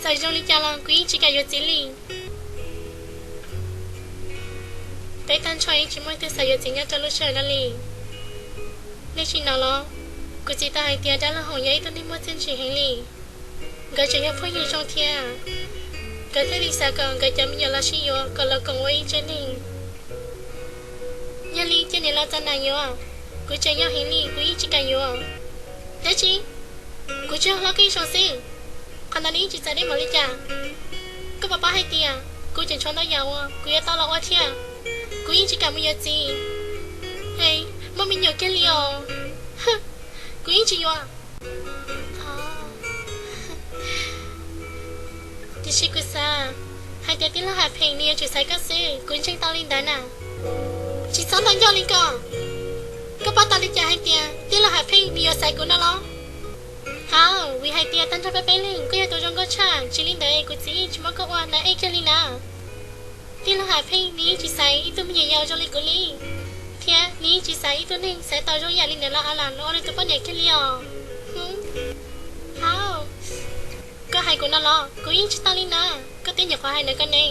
Txawm zoo li cas los kuv yeej tsis kam yuav txiv li. Peb tag nrho yeej tsis muaj ib tug xav yuav txiv nyob rau lub sij hawm no li. Nej tsis hnov los, kuv txiv tau hais tias dab laug Hoom yog ib tug neeg muaj txiaj ntsig heev li. Nkawd tseem yog phooj ywg zoo thiab, nkawd thiaj li xav kom nkawd cov me nyuam los sib yuav kom los koom ua ib tsev neeg. Yog li cia niam laus txav nam yuav, kuv tseem yau heev li kuv yeej tsis kam yuav. Dab tsi? Kuv tsis yog hlob koj ib zaug xwb, qhov ntawd nws yeej tsis txawv deb npaum li cas. Koj puas paub hais tias kuv tseem tshuav ntau yam uas kuv yuav tau los ua thiab. Kuv yeej tsis kam mus yuav txiv, es muaj me nyuam kiag li os. Kuv yeej tsis yuav. Tiam sis kuv xav hais tias tij laug Ham Pheej nws yuav tsum xaiv koj xwb, kuv ntseeg tau li ntawd na. Tsis txhob ntau ncauj li ko. Koj paub tau li cas hais tias tij laug Ham Pheej nws yuav xaiv kuv no los? Hauv, vim hais tias tag nrho peb peb leeg koj yog tus zoo nkauj tshaj, tsis li ntawd kuv txiv yeej tsis muab koj ua nab ej kiag li na. Tij laug Ham Pheej nws yeej tsis xaiv ib tug me nyuam yaus zoo li kuv li, thiab nws yeej tsis xaiv ib tug neeg xaiv tau zoo yam li niam laus A Las los ua nws tus poj niam kiag li os. Hauv, koj hais kuv no los kuv yeej tsis tau li na. Koj twb nyuam qhuav hais ntawd ko ne.